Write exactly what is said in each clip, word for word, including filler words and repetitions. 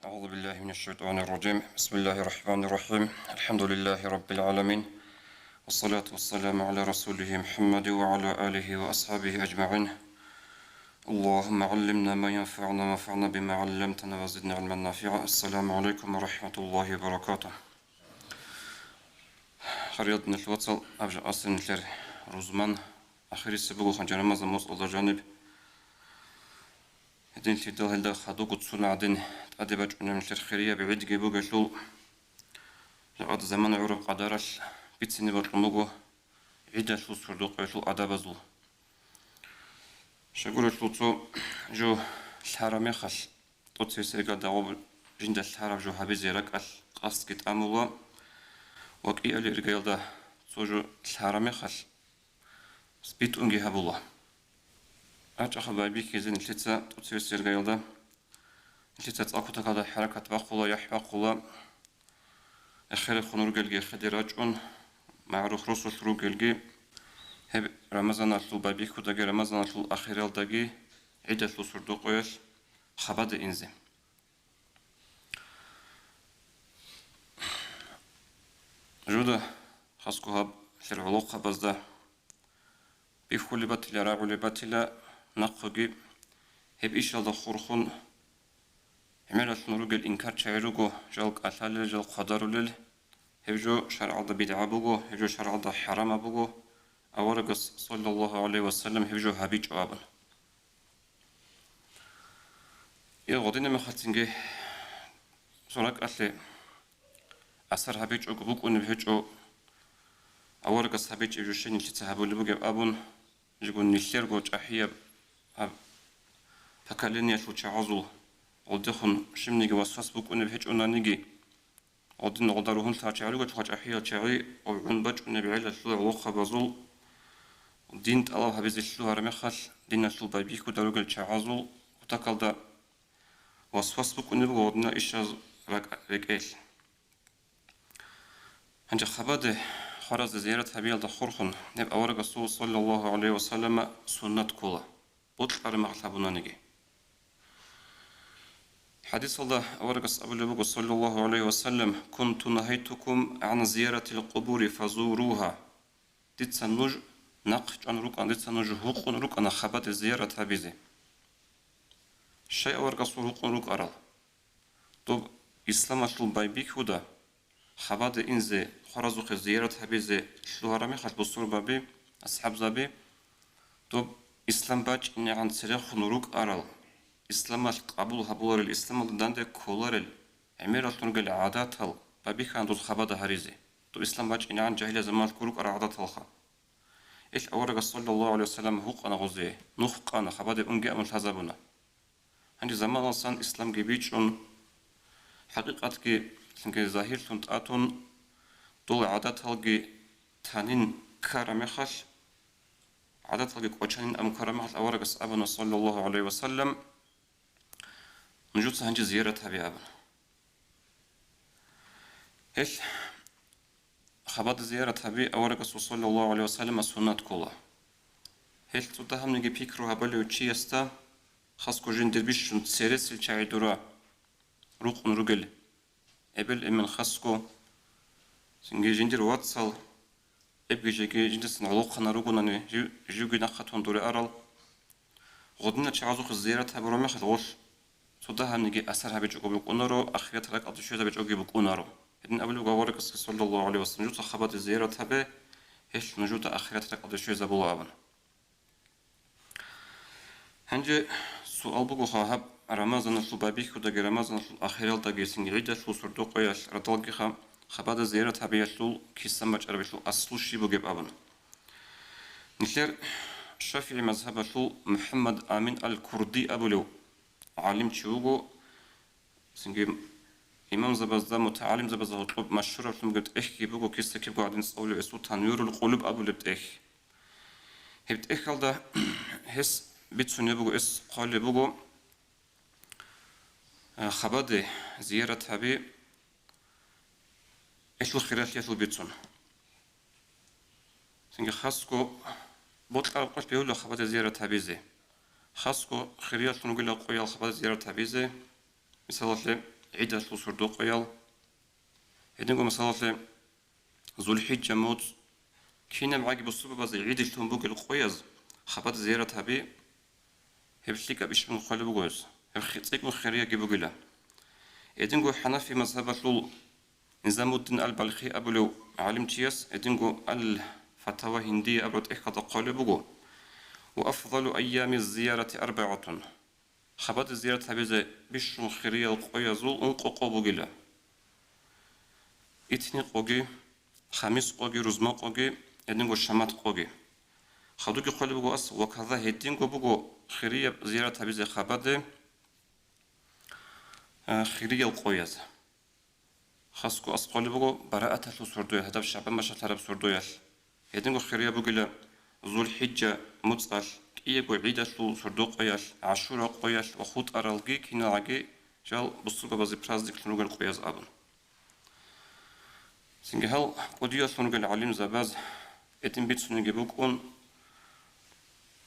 أعوذ بالله من الشيطان الرجيم. بسم الله الرحمن الرحيم. الحمد لله رب العالمين. والصلاة والسلام على رسوله محمد وعلى آله وأصحابه أجمعين. اللهم علمنا ما ينفعنا وانفعنا بما علمتنا وزدنا علما نافعا. السلام عليكم ورحمة الله وبركاته. Хириял диналъул вацал, аб жо аслу нилъер рузман ахирисеб буго, ханча Рамазан мосалда жаниб. Гьединлъидал гьелда хадуго цун гӀадин тӀаде бачӀунеб нилъер хирияб гӀидги бугелъул, жакъа замана гӀураб къадаралъ бицине бокьун буго гӀидалъул сордо-къоялъул адабазул. Щайгурелъул цо жо лъараб мехалъ, тӀоцебесеб иргаялда гъоб жинда лъараб жо гьабизе ракӀалъ къасдги тӀамула ва кӀиабилеб иргаялда цо жо лъараб мехалъ, битӀунги гьабула. РачӀаха байбихьизе нилъеца тӀоцебесеб иргаялда. Нилъеца цӀакъ кутакалда хӀаракат бахъула, яхӀ бахъула. Эхирехун ругелги эхеде рачӀун, магӀруф росулъ ругелги, гьеб Рамазаналъул байбихьудаги Рамазаналъул ахиралдаги гӀидалъул сордо-къоялъ хабаде инзе. Жуда хасго гьаб лъир гӀолохъабазда бихьулеб батила, рагӀулеб батила нахъеги, гьеб ишалда хурхун гӀемералъун ругел инкарчагӀи руго, жал кӀалъалел, жал хъвадарулел, гьеб жо шаргӀалда бидгӀа буго, гьеб жо шаргӀалда хӀарамаб буго, аварагас, саллаллагьу гӀалайгьи вассалам, гьеб жо гьабичӀо абун. Ил гъодинаб мехалъцинги цо ракӀалъе асар гьабичӀого букӀунеб гьечӀо, аварагас гьабичӀеб жо щай нилъеца гьабулеб бугеб абун, жего нилъерго чӀахӀияб гьаб поколениялъул чагӀазул гъолдехун щибниги васвас букӀунеб гьечӀонаниги, гъодин гъолда ругьунлъарал чагӀи ругелъулха, чӀахӀиял чагӀи гӀун бачӀунеб гӀелалъул гӀолохъабазул дин тӀалаб гьабизе лъугьараб мехалъ, диналъул байбихьуда ругел чагӀазул кутакалда васвас букӀунеб буго гъодинал ишаз ракӀ-, рекӀелъ. Гьанже хабаде хваразе зиярат гьабиялда хурхун гьеб аварагасул, саллаллагьу гӀалайгьи вассалама, суннат ккола, бокьараб мехалъ гьабунаниги. ХӀадисалда аварагас абулеб буго, саллаллагьу гӀалайгьи вассалам: «Кунту нагьайтукум гӀан зияратил къубури фазуругьа». Дица нуж нахъ чӀван рукӀана, дица нуж гьукъун рукӀана хабаде зиярат гьабизе. Щай аварагасул гьукъун рукӀарал? Доб исламалъул байбихьуда хабаде инзе, хваразухъе зиярат гьабизе лъугьараб мехалъ бусурбаби, асхӀабзаби, доб ислам бачӀинегӀан церехун рукӀарал, исламалъ къабул гьабуларел, исламалда данде кколарел гӀемералъун ругел гӀадатал байбихьана дос хабада гьаризе, доб ислам бачӀинегӀан жагьилияб заманалъго рукӀарал гӀадаталха. Ил аварагас, саллаллагьу гӀалайгьи вассалам, гьукъана гъозие, нух къана, хабаде унги абун лъазабуна. Гьанже заманалсан исламги бичӀчӀун, хӀакъикъатги цинги загьирлъун тӀатун, дол гӀадаталги танин ккараб мехалъ, гӀадаталги кӀочанин абун ккараб мехалъ аварагас абуна, саллаллагьу гӀалайгьи вассалам: «Нужеца гьанже зиярат гьабе», – абун. Гьел хабада зиярат гьаби аварагасул, саллаллагьу гӀалайгьи вассалама, суннат ккола. Гьел цо дагьабниги пикру гьабулев чиясда, хасго жиндир бищун цересел чагӀи дура рукъун ругел эбел-эмен, хасго цинги жиндир вацал, эбги жеги жиндасан гӀолохъанал ругонани, жив-, живги нахъа тун дуре арал. Гъодинал чагӀазухъе зиярат гьабураб мехалъ гъолъ цо дагьабниги асар гьабичӀого букӀунаро, ахират ракӀалде щвезабичӀоги букӀунаро. Гьедин абулеб аварагасги, саллаллагьу гӀалайгьи вассалам: «Нужеца хабаде зиярат гьабе, гьелъ нужеда ахират ракӀалде щвезабула», – абун. Гьанже суал бугоха, гьаб Рамазаналъул байбихьудаги Рамазаналъул ахиралдаги цинги гӀидалъул сордо-къоялъ радалгиха хабада зиярат гьабиялъул кисан бачӀарабилъул аслу щиб бугеб абун. Нилъер ШафигӀи мазгьабалъул МухӀаммад Амин ал-Курди абулев гӀалимчи вуго, цинги имамзабазда, мутагӀалимзабазда гьоркьоб машгьураблъун бугеб тӀехьги буго, киса-кибго гӀадин цӀалулев, гьесул Танвирул Къулуб абулеб тӀехь. Гьеб тӀехьалда гьес бицунеб буго, гьес хъвалеб буго, а, хабаде зиярат гьаби, гьелъул хиралъиялъул бицун. Цинги хасго бокьараб къоялъ бегьула хабаде зиярат гьабизе. Хасго хириялъун ругела къоял хабаде зиярат гьабизе. Мисалалъе, гӀидалъул сордо къоял. Гьединго, масалалъе, ЗулхӀиджа муцӀ, кинабгӀаги бусурбабазе гӀидилъун бугел къояз хабаде зиярат гьаби, гьеб лъикӀаб иш бугин хъвалеб буго гьес, гьеб хи-, цӀикӀкӀун хирияги бугила. Гьединго ХӀанафи мазгьабалъул Низамуддин ал-Балхи абулев гӀалимчияс гьединго Ал-Фатава Гьиндия абураб тӀехьалда хъвалеб буго: «Ва афзалу айями зиярати арбагӀатун». Хабаде зиярат гьабизе бищун хириял къоязул ункъо къо бугила: итни къоги, хамис къоги, рузма къоги, гьединго шамат къоги. Хадубги хъвалеб буго ас, ва каза гьединго буго хирияб зиярат гьабизе хабаде, а, хириял къояз. Хасго ас хъвалеб буго барааталъул сордоялъ, гьадаб ШагӀбан бащалъараб сордоялъ. Гьединго хирияб бугила ЗулхӀиджа муцӀалъ, кӀиябго гӀидалъул сордо къоялъ, ГӀашура къоялъ ва хутӀаралги киналгӀаги жал бусурбабазе праздниклъун ругел къояз абун. Цинги гьал кӀудиялъун ругел гӀалимзабаз гьедин бицунеги букӀун,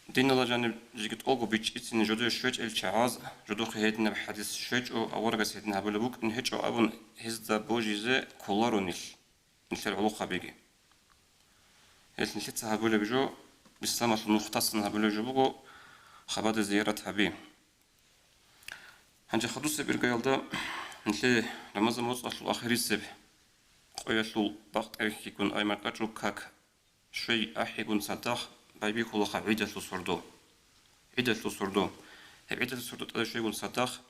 динала жаниб жеги тӀолго бичӀчӀицине жодое щвечӀел чагӀаз, жодухъе гьединаб хӀадис щвечӀо, аварагас гьедин гьабулеб букӀин гьечӀо абун, гьезда божизе кколаро нилъ, нилъер гӀолохъабиги. Гьелъ нилъеца гьабулеб жо, исламалъул нухтасан гьабулеб жо буго, хабаде зиярат гьаби. Гьанже хадусеб иргаялда нилъее Рамазан моцӀалъул ахирисеб къоялъул бакъ тӀерхьигун ай маркӀачӀул как щвей ахӀигун цадахъ байбихьулаха гӀидалъул сордо. ГӀидалъул сордо. Гьеб гӀидалъул сордо тӀаде щвейгун цадахъ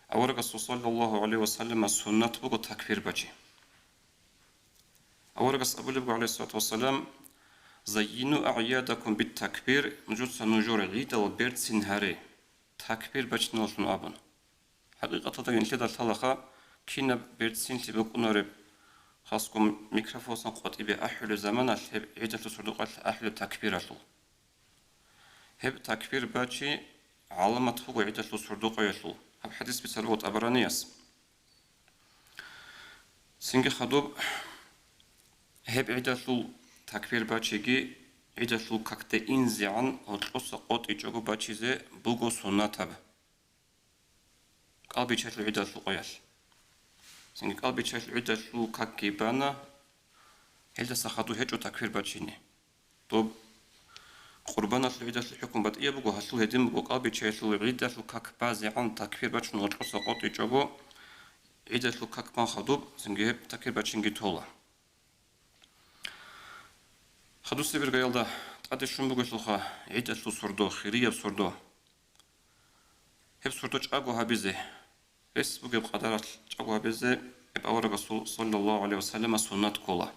аварагасул саллаллагьу гӀалайгьи ва саллама суннат буго такбир бачи. Аварагас абулеб буго, гӀалайгьиссалату вассалам: «Заййину агӀядакум бит-такбир», нужеца нужер гӀидал берцин гьаре, такбир бачиналъун абун. ХӀакъикъаталдаги нилъеда лъалаха кинаб берцинлъи букӀунареб, хасго микрофонсан къватӀибе ахӀулеб заманалъ гьеб гӀидалъул сордокъоялъ ахӀулеб такбиралъул. Гьеб такбир бачи гӀаламат буго гӀидалъул сордокъоялъул. Гьаб хӀадис бицараб буго ТӀабаранияс. Цинги хадуб, гьеб гӀидалъул такбир бачиги, гӀидалъул какде инзегӀан гьоркьоса къотӀичӀого бачизе буго суннатаб. КӀалбиччалъул гӀидалъул къоялъ. Цинги кӀалбиччалъул гӀидалъул какги бана, гьелдаса хадуб гьечӀо такбир бачине. Доб Къурбаналъул гӀидалъул хӀукму батӀияб буго, гьалъул гьедин буго, кӀалбиччаялъул гӀидалъул как базегӀан такбир бачун гьоркьоса къотӀичӀого, гӀидалъул как бан хадуб, цинги гьеб такбир бачинги тола. Хадусеб иргаялда тӀаде щун бугелъулха гӀидалъул сордо, хирияб сордо. Гьеб сордо чӀаго гьабизе, рес бугеб къадаралъ чӀаго гьабизе гьеб аварагасул саллаллагьу гӀалайгьи ва саллама суннат ккола.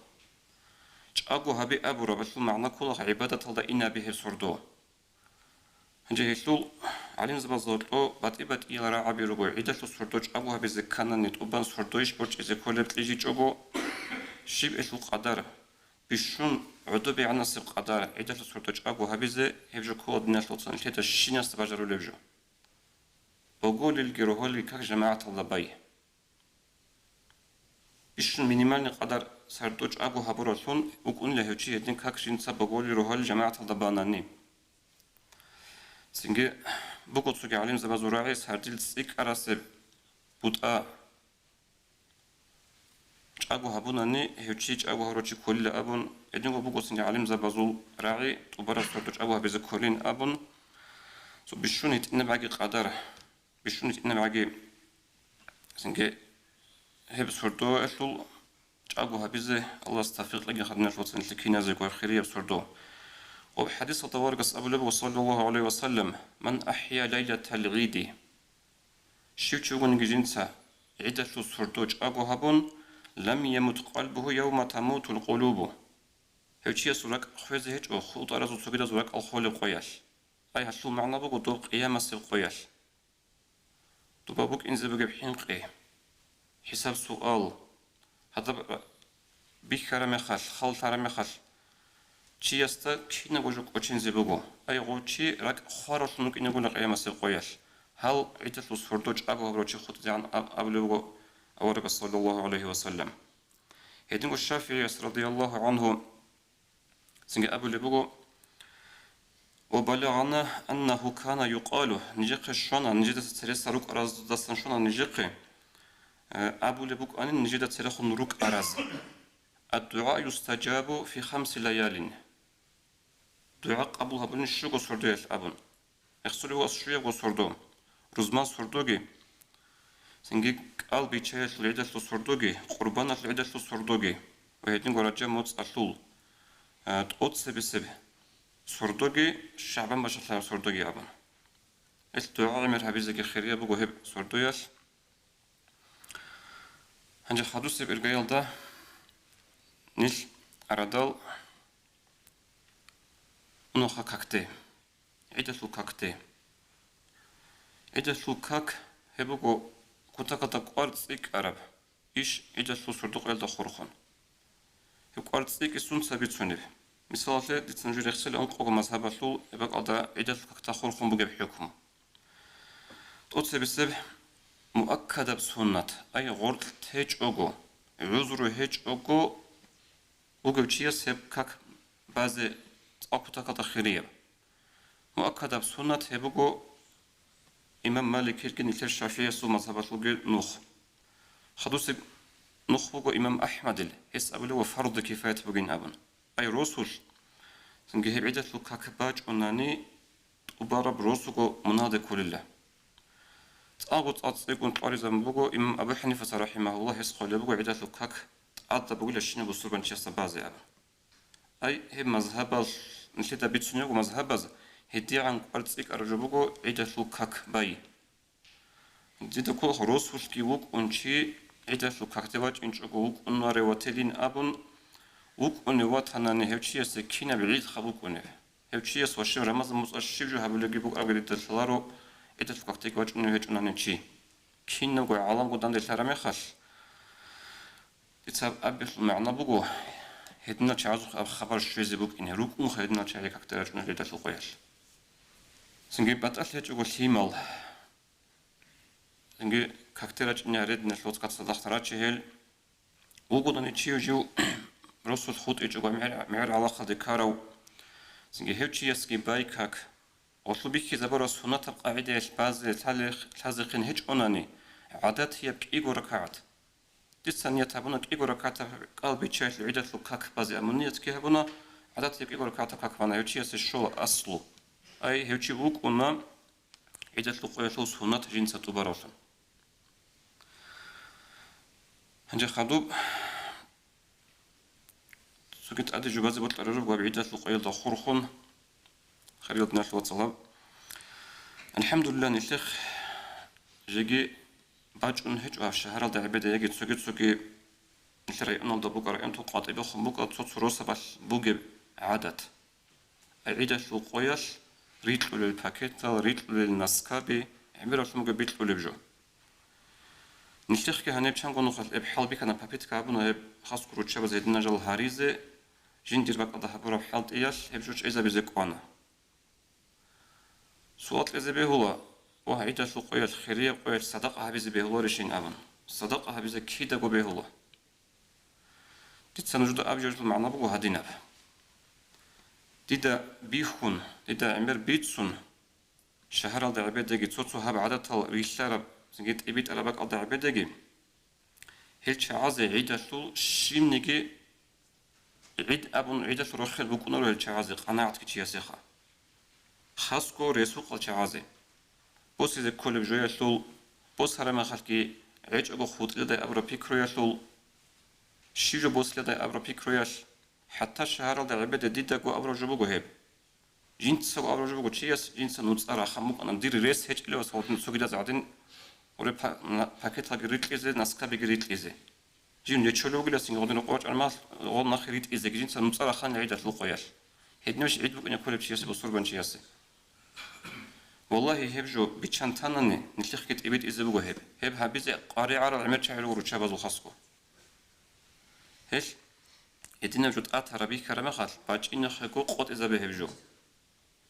ЧӀаго гьаби абурабалъул магӀна ккола гӀибадаталда инаби гьеб сордо. Гьанже гьелъул гӀалимзабазда гьоркьо батӀи-батӀиял рагӀаби руго, гӀидалъул сордо чӀаго гьабизе кканани, тӀубан сордойищ борчӀизе кколеб кьижичӀого, щиб элъул къадар, бищун гӀодобегӀанасеб къадар гӀидалъул сордо чӀаго гьабизе, гьеб жо ккола диналъул цо нилъеда щинасда бажарулеб жо. Боголилги рогьалги как жамагӀаталда бай. Бищун минимальный къадар сордо чӀаго гьабуралъун вукӀунила гьев чи гьедин как жинца боголил рогьалил жамагӀаталда банани. Цинги буго цоги гӀалимзабазул рагӀи сардил цӀикӀкӀарасеб бутӀа чӀаго гьабунани, гьев чи чӀаго гьабурав чи кколила абун, гьединго буго цинги гӀалимзабазул рагӀи тӀубараб сордо чӀаго гьабизе кколин абун, цо бищун гьитӀинабгӀаги къадар, бищун гьитӀинабгӀаги цинги гьеб сордоялъул чӀаго гьабизе Аллагьас тавфикъ кьеги, гьадиналъул цӀинлъи киназего хирияб сордо. Ва хадисалда аварагас абулеб буго, саллаллагьу гӀалайгьи ва саллам: «Ман ахӀя лайлатал гӀиди». Щив чи вугониги жинца гӀидалъул сордо чӀаго гьабун, «лам ямут къалбугьу явма тамутул къулубу». Гьев чиясул ракӀ хвезе гьечӀо хутӀаразул цогидазул ракӀал холеб къоялъ. Ай, гьалъул магӀна буго доб къиямасеб къоялъ. Дуба букӀинзе бугеб хӀинкъи, хӀисаб-суал, гьадаб бихьараб мехалъ, хал лъараб мехалъ, чиясда кинабго жо кӀочинзе буго. Ай, гъов чи ракӀ хваравлъун вукӀинегуна къиямасеб къоялъ, гьал гӀидалъул сордо чӀаго гьабурав чи хутӀизегӀан аб-, абулеб буго аварагас, саллаллагьу гӀалайгьи ва саллам. Гьединго ШафигӀияс, радияллагьу гӀангьу, цинги абулеб буго: «Ва балагъана аннагьу кана юкъалу», нижехъе щвана, нижедаса цереса рукӀараздасан щвана нижехъе, э, абулеб букӀанин нижеда церехун рукӀараз: «Ад-дугӀа юстаджабу фи хамси лаялин». ДугӀа къабул гьабулин щуго сордоялъ абун. Эхсулев ва щуябго сордо, рузман сордоги, цинги кӀал бичаялъул гӀидалъул сордоги, къурбаналъул гӀидалъул сордоги ва гьединго Ражаб моцӀалъул, а, тӀоцебесеб сордоги, ШагӀбан башалъараб сордоги абун. Ил дугӀа гӀемер гьабизеги хирияб буго гьеб сордоялъ. Гьанже хадусеб иргаялда нилъ арадал унуха какде, гӀидалъул какде. ГӀидалъул как гьеб буго кутакалда кӀвар цӀикӀкӀараб иш гӀидалъул сордо-къоялда хурхун. Гьеб кӀвар цӀикӀкӀи сунца бицунеб? Мисалалъе, дица нужее рехсела ункъого мазгьабалъул гьеб бакӀалда гӀидалъул какда хурхун бугеб хӀукму. ТӀоцебесеб муаккадаб суннат, ай гъоркь течӀого, гӀузру гьечӀого, вугев чияс гьеб как базе цӀакъ кутакалда хирияб. Муаккадаб суннат гьеб буго имам Маликилги нилъер ШафигӀиясул мазгьабалъулги нух. Хадусеб нух буго имам АхӀмадил, гьес абулев ва фарду кифаят бугин абун. Ай росулъ, цинги гьеб гӀидалъул как бачӀунани, тӀубараб росуго мунагьалде кколила. ЦӀакъго цӀакъ цӀикӀкӀун кьваризабун буго имам Абу ХӀанифаса рахӀимагьуллагь, гьес хъвалеб буго гӀидалъул как тӀадаб бугила щинаб бусурбанчиясда базе абун. Ай, гьеб мазгьабал, нилъеда бицунеб буго мазгьабаз, гьедигӀан кӀвар цӀикӀкӀараб жо буго гӀидалъул как бай. Дида ккола росулъги вукӀун чи гӀидалъул какде вачӀинчӀого вукӀунарев ватилин абун, вукӀунев ватанани гьев чиясе кинаб гӀидха букӀунеб? Гьев чияс ва щив Рамазан муцӀа щиб жо гьабулебги букӀарабги дида лъаларо, гӀидалъул какдеги вачӀунев гьечӀунани чи. Кинабго гӀаламго данделъараб мехалъ, дица аб-, абиялъул магӀна буго, гьединал чагӀазухъ аб хабар щвезе букӀине, рукӀунха гьединал чагӀи какде рачӀунел гӀидалъул къоялъ. Цинги батӀалъи гьечӀого лъимал. Цинги какде рачӀине гьарединалъ вацгъат цадахъ рачи гьел. Вугодани чи жив росулъ хутӀичӀого мегӀер-, мегӀер гӀалахъалде ккарав, цинги гьев чиясги бай как. Гъолъул бихьизабураб суннатаб къагӀидаялъ базе лъалех-, лъазехъин гьечӀонани, гӀадатияб кӀиго ракагӀат. Дица ният гьабуна кӀиго ракагӀатаб кӀал бичаялъул гӀидалъул как базе, амма ниятги гьабуна, гӀадатияб кӀиго ракагӀатаб как бана, гьев чиясе щола аслу. Ай, гьев чи вукӀуна гӀидалъул къоялъул суннат жинца тӀубаравлъун. Гьанже хадуб цоги тӀаде жубазе бокьарараб гьаб гӀидалъул къоялда хурхун, хириял диналъул вацал. АлхӀамдулиллагь, нилъехъ жеги бачӀун гьечӀо гьаб шагьаралда гӀебеде яги цоги-цоги нилъер районалда букӀа, районтул къватӀибехун букӀа цо-цо росабалъ бугеб гӀадат. ГӀидалъул къоялъ рикьулел пакетал, рикьулел наскаби, гӀемералъун буго бикьулеб жо. Нилъехъги гьаниб чанго нухалъ гьеб хӀал бихьана, попытка гьабуна гьеб хасго руччабаз гьединал жал гьаризе, жиндир бакӀалда гьабураб хӀалтӀиялъ гьеб жо чӀезабизе кӀвана. Суал кьезе бегьула, ва гӀидалъул къоялъ, хирияб къоялъ садакъа гьабизе бегьуларищин абун. Садакъа гьабизе кидаго бегьула. Дица нужеда абиялъул магӀна буго гьадинаб. Дида бихьун, дида гӀемер бицун, шагьаралда гӀебедеги, цо-цо гьаб гӀадатал рилълъараб, цинги тӀибитӀараб бакӀалда гӀебедеги, гьел чагӀазе гӀидалъул щибниги гӀид абун, гӀидалъул рохел букӀунаро гьел чагӀазе, къанагӀатги чиясеха. Хасго ресукъал чагӀазе. Босизе кколеб жоялъул, босараб мехалъги гӀечӀого хутӀиладай абураб пикруялъул, щиб жо босиладай абураб пикруялъ, хӀатта шагьаралда гӀебеде дидаго абураб жо буго гьеб. Жинцаго абураб жо буго чияс, жинца нуцӀа рахъан букӀана, дир рес гьечӀелевас гьадин цогидаз гӀадин, гъуре па-, на-, пакеталги рикьизе, наскабиги рикьизе. Жив нечолев вугиласин гъодин рокъов вачӀармал, гъол нахъе ритӀизеги жинца нуцӀа рахъан гӀидалъул къоялъ. Гьединабищ гӀид букӀине кколеб чиясе, бусурбан чиясе? Валлагьи, гьеб жо биччан танани, нилъехъги тӀибитӀизе буго гьеб. Гьеб гьабизе къваригӀарал гӀемер чагӀи руго руччабазул хасго. Гьелъ, гьединаб жо тӀатараб бихьараб мехалъ, бачӀинахъего къотӀизабе гьеб жо.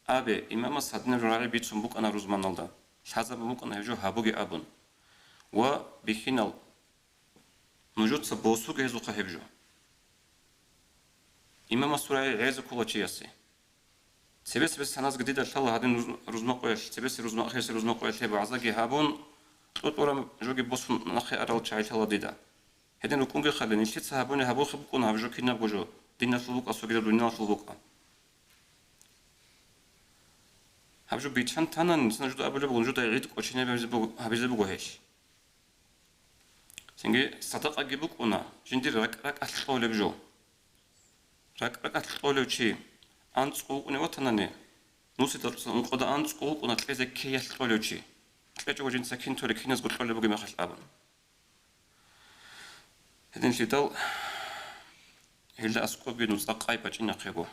Абе, имамас гьадинаб жо рагӀи бицун букӀана рузманалда, лъазабун букӀана гьеб жо гьабуге абун. Ва бихьинал, нужеца босуге гьезухъа гьеб жо. Имамасул рагӀи гӀезе ккола чиясе. Цебесеб саназги дида лъала гьадин руз-, рузмакъоялъ, цебесеб рузмакъ-, гьесеб рузмакъоялъ гьеб вагӀзаги гьабун, кьутӀураб жоги босун нахъе арал чагӀи лъала дида. Гьедин рукӀунги хъали, нилъеца гьабуни гьабулхъи букӀуна гьаб жо кинабго жо, диналъул букӀа, цогидаб дуниялалъул букӀа. Гьаб жо биччан танани, цинги жуда абулеб буго, жуда гӀид кӀочине гьабизе буго, гьабизе буго гьелъ. Цинги садакъаги букӀуна, жиндир ракӀ-ракӀалъ кьолеб жо. РакӀ-ракӀалъ кьолев чи анцӀго вукӀуне ватанани, нусидал цо ункъода анцӀго вукӀуна кьезе ккеялъ кьолев чи. КьечӀого жинца кин торе киназго кьолеб бугеб мехалъ абун. Гьединлъидал гьелда аскӀобги нуцӀа къай бачӀинахъего.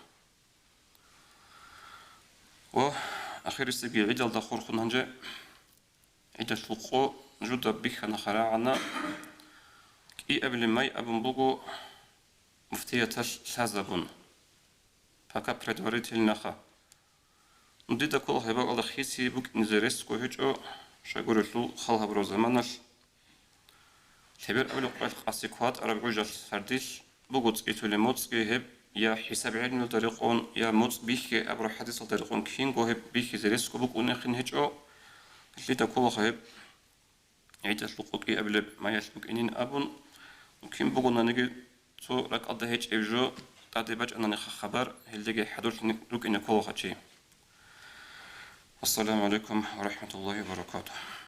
Ва ахирисеги гӀидалда хурхун гьанже гӀидалъул къо жуда бихьана, харагӀана, кӀиабилеб май абун буго муфтияталъ лъазабун, пока предварительноха. Ну, дида ккола гьеб бакӀалда хиси букӀине ресго гьечӀо, щайгурелъул хал гьабураб заманалъ. Лъебер абулеб къоялъ къаси кватӀараб гӀужалъ сардилъ буго цӀикӀкӀулеб моцӀги гьеб я хӀисаб гӀелмуялда рекъон, я моцӀ бихьи абураб хӀадисалда рекъон кинго гьеб бихьизе ресго букӀунехъин гьечӀо. Лъида кколаха гьеб гӀидалъул къо кӀиабилеб маялъ букӀинин абун, кин бугонаниги цо ракӀалда гьечӀеб жо тӀаде бачӀананиха хабар, гьелдеги хӀадурлъун рукӀине кколаха чи. Ассаламу гӀалайкум ва рахӀматуллагьи ва баракатугь.